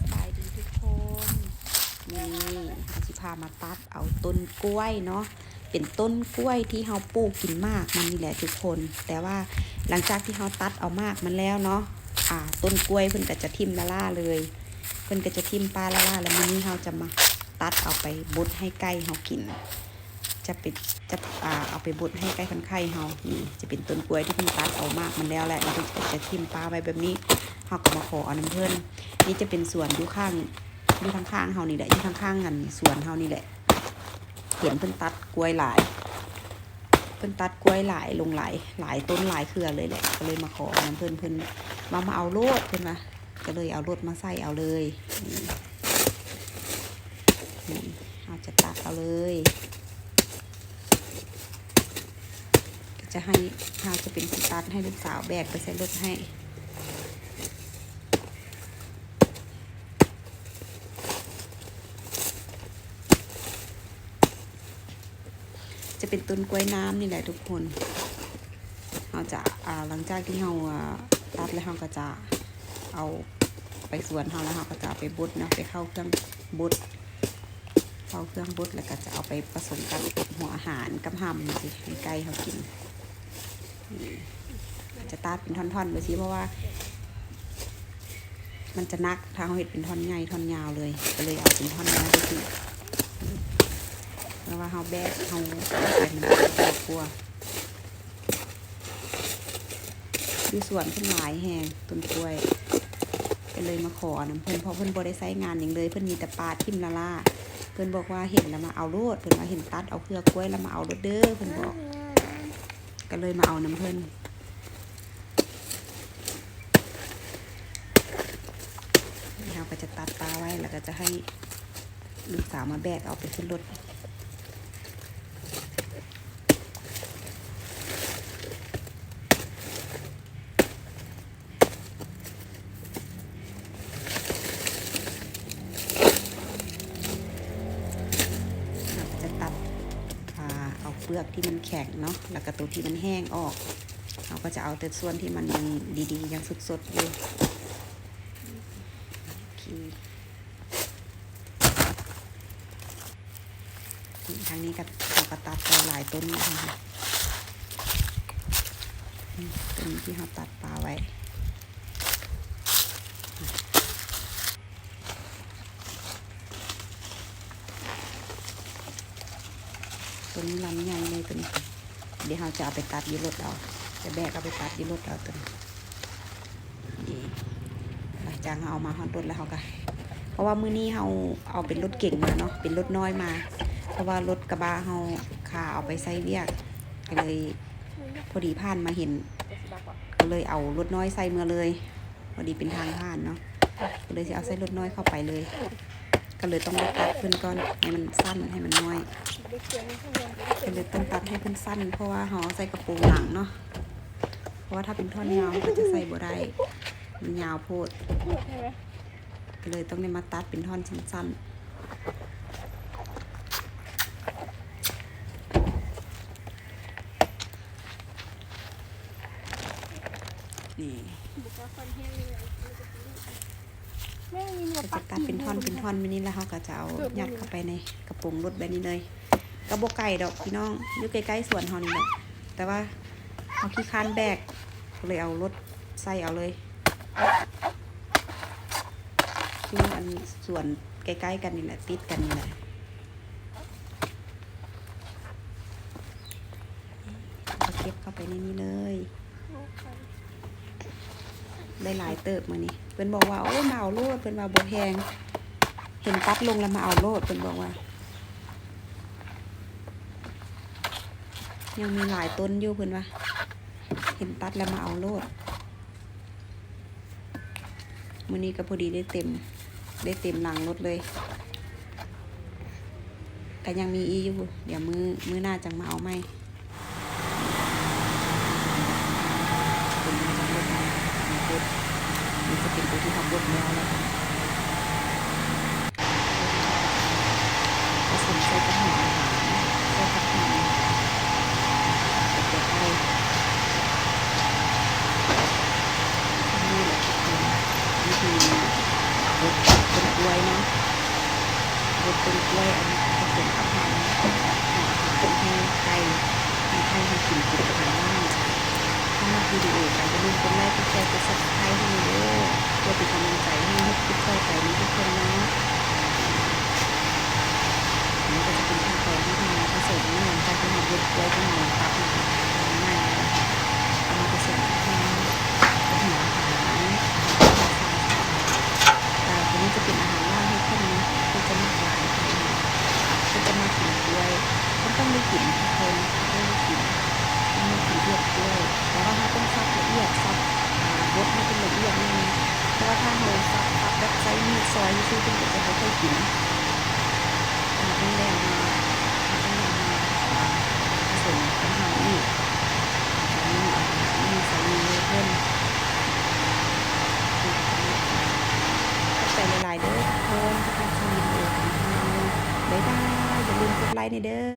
ສະບາຍດີທຸກຄົນ ມື້ນີ້ເຮົາຊິພາມາຕັດເອົາຕົ້ນກ້ວຍເນາະ ເປັນຕົ້ນກ້ວຍທີ່ເຮົາປູກກິນໝາກມັນນີ້ແຫຼະທຸກຄົນ ແຕ່ວ່າຫຼັງຈາກທີ່ເຮົາຕັດເອົາໝາກມັນແລ້ວເນາະ ອາ ຕົ້ນກ້ວຍເພິ່ນກໍຈະຖິ້ມລ້າໆເລີຍ ເພິ່ນກໍຈະຖິ້ມປະລ້າໆ ແລ້ວມື້ນີ້ເຮົາຈະມາຕັດເອົາໄປບົດໃຫ້ໄກ່ເຮົາກິນ. ຈະໄປ ຈະ ອາ ເອົາໄປບົດໃຫ້ໄກ່ຄັນໄຂ່ເຮົາ. ນີ້ຈະເປັນຕົ້ນກ້ວຍທີ່ເພິ່ນຕັດເອົາໝາກມັນແລ້ວແຫຼະ ແລ້ວເພິ່ນກໍຈະຖິ້ມປະໄວ້ແບບນີ້ ເຮົາກໍມາຂໍເອົານຳເພິ່ນ. ນີ້ຈະເປັນສວນຢູ່ຂ້າງ ຢູ່ທາງຂ້າງເຮົານີ້ແຫຼະ ຢູ່ທາງຂ້າງອັນສວນເຮົານີ້ແຫຼະ ເຫັນເພິ່ນຕັດກ້ວຍຫຼາຍ ເພິ່ນຕັດກ້ວຍຫຼາຍລົງຫຼາຍ ຫຼາຍຕົ້ນຫຼາຍເຄືອເລີຍແຫຼະ ກໍເລີຍມາຂໍເອົານຳເພິ່ນ ເພິ່ນວ່າມາເອົາໂລດ ເພິ່ນວ່າ ກໍເລີຍເອົາລົດມາໃສ່ເອົາເລີຍ. ນີ້ ນີ້ ເຮົາຈະຕັດເອົາເລີຍ ກໍຈະໃຫ້ ເຮົາຈະເປັນຜູ້ຕັດ ໃຫ້ລູກສາວແບກໄປໃສ່ລົດໃຫ້. ຈະເປັນຕົ້ນກ້ວຍນ້ຳນີ້ແຫຼະທຸກຄົນ ເຮົາຈະ ອາ ຫຼັງຈາກທີ່ເຮົາ ອາ ຕັດແລ້ວ ເຮົາກໍຈະເອົາໄປສວນເຮົາ ແລ້ວເຮົາກໍຈະເອົາໄປບົດເນາະ ໄປເຂົ້າເຄື່ອງບົດ ເຂົ້າເຄື່ອງບົດ ແລ້ວກໍຈະເອົາໄປປະສົມກັບຫົວອາຫານ ກັບຫຳຈັ່ງຊີ້ ໃຫ້ໄກ່ເຮົາກິນ. ຈະຕັດເປັນທ່ອນໆໄປຊີ້ ເພາະວ່າມັນຈະໜັກ ຖ້າເຮົາເຮັດເປັນທ່ອນໃຫຍ່ທ່ອນຍາວເລີຍ ກໍເລີຍເອົາເປັນທ່ອນນ້ອຍໄປຊີ້ ເພາະວ່າເຮົາແບກ ເຮົາແບກມັນຈະປວດກວ່າ. ຢູ່ສວນເພິ່ນຫຼາຍແຮງຕົ້ນກ້ວຍ ກໍເລີຍມາຂໍນຳເພິ່ນ ເພາະເພິ່ນບໍ່ໄດ້ໃຊ້ງານຫຍັງເລີຍ ເພິ່ນມີແຕ່ປະຖິ້ມລ້າໆ. ເພິ່ນບອກວ່າເຫັນແລ້ວມາເອົາໂລດ ເພິ່ນວ່າເຫັນຕັດເອົາເຄືອກ້ວຍແລ້ວມາເອົາໂລດເດີ ເພິ່ນບອກ ກໍເລີຍມາເອົານຳເພິ່ນ. ເຮົາກໍຈະຕັດປະໄວ້ ແລ້ວກໍຈະໃຫ້ລູກສາວມາແບກເອົາໄປຂຶ້ນລົດ. ເຮົາຈະຕັດ ອາ ເອົາເປືອກທີ່ມັນແຂງເນາະ ແລ້ວກໍໂຕທີ່ມັນແຫ້ງອອກ ເຮົາກໍຈະເອົາແຕ່ສ່ວນທີ່ມັນຍັງດີໆ ຍັງສົດໆຢູ່. ໂອເຄ ນີ້ ທາງນີ້ກໍ ເຮົາກໍຕັດໄປຫຼາຍຕົ້ນແລ້ວ ອືມ ຕົ້ນທີ່ເຮົາຕັດປະໄວ້ ໂຕນີ້ລຳໃຫຍ່ເລີຍໂຕນີ້ ດຽວເຮົາຈະເອົາໄປຕັດຢູ່ລົດເອົາ ຈະແບກເອົາໄປຕັດຢູ່ລົດເອົາໂຕນີ້. ນີ້ ຫຼັງຈາກເຮົາເອົາມາຮອດລົດແລ້ວ ເຮົາກໍ ເພາະວ່າມື້ນີ້ເຮົາເອົາເປັນລົດເກັງມາເນາະ ເປັນລົດນ້ອຍມາ ເພາະວ່າລົດກະບະເຮົາຄາເອົາໄປໃຊ້ວຽກ ກໍເລີຍ ພໍດີຜ່ານມາເຫັນ ກໍເລີຍເອົາລົດນ້ອຍໃສ່ເມືອເລີຍ ພໍດີເປັນທາງຜ່ານເນາະ ກໍເລີຍຊິເອົາໃສ່ລົດນ້ອຍເຂົ້າໄປເລີຍ. ກໍເລີຍຕ້ອງໄດ້ຕັດເພິ່ນກ່ອນ ໃຫ້ມັນສັ້ນ ໃຫ້ມັນນ້ອຍ ກໍເລີຍຕ້ອງຕັດໃຫ້ເພິ່ນສັ້ນ ເພາະວ່າເຮົາເອົາໃສ່ກະໂປງຫຼັງເນາະ ເພາະວ່າຖ້າເປັນທ່ອນຍາວມັນກໍຈະໃສ່ບໍ່ໄດ້ ມັນຍາວໂພດ ກໍເລີຍຕ້ອງໄດ້ມາຕັດເປັນທ່ອນສັ້ນໆ. ນີ້ ແມ່ ມີເນື້ອປັກ ຈະຕັດເປັນທ່ອນເປັນທ່ອນແບບນີ້ ແລ້ວເຮົາກໍຈະເອົາ ເກີບ ຍັດເຂົ້າໄປໃນກະໂປງລົດແບບນີ້ເລີຍ ກໍບໍ່ໄກດອກພີ່ນ້ອງ ຢູ່ໃກ້ໆສວນເຮົານີ້ແຫຼະ ແຕ່ວ່າເຮົາຂີ້ຄ້ານແບກ ກໍເລີຍເອົາລົດໃສ່ເອົາເລີຍ ຢູ່ອັນສວນໃກ້ໆກັນນີ້ແຫຼະ ຕິດກັນນີ້ແຫຼະ. ເອົາເກັບເຂົ້າໄປໃນນີ້ເລີຍ ໄດ້ຫຼາຍເຕີບມື້ນີ້ ເພິ່ນບອກວ່າ ໂອ້ ມາເອົາໂລດ ເພິ່ນວ່າບໍ່ແພງ ເຫັນຕັດລົງແລ້ວມາເອົາໂລດ ເພິ່ນບອກວ່າ ຍັງມີຫຼາຍຕົ້ນຢູ່ ເພິ່ນວ່າ ເຫັນຕັດແລ້ວມາເອົາໂລດ. ມື້ນີ້ກໍພໍດີໄດ້ເຕັມ ໄດ້ເຕັມຫຼັງລົດເລີຍ ກໍຍັງມີອີກຢູ່ ດຽວມື້ ມື້ໜ້າຈັ່ງມາເອົາໃໝ່. ເປັນມາຈາກລົດໃໝ່ ລົດ ນີ້ຈະເປັນໂຕທີ່ເຮົາບົດແລ້ວແຫຼະ ປະສົມໃສ່ກັບຫົວອາຫານ ໃສ່ຜັກຫອມ ໃສ່ເກືອໄທ. ນີ້ແຫຼະທຸກຄົນ ວິທີບົ ຊອຍຊື່ໆ ເພິ່ນກໍຈະບໍ່ຄ່ອຍກິນ. ເອົາມາແລ້ວມາ ເອົາມາແລ້ວມາ ອ່າ ປະສົມກັບນ້ຳອີກ ແລ້ວກໍມີ ອ່າ ມີໃສ່ເນຍເພີ່ມ. ຂອບໃຈຫຼາຍໆເດີທຸກຄົນທີ່ເຂົ້າມາຊົມວິດີໂອຂອງເຮົາ. ບາຍບາຍ. ຢ່າລືມກົດໄລແດ່ເດີ.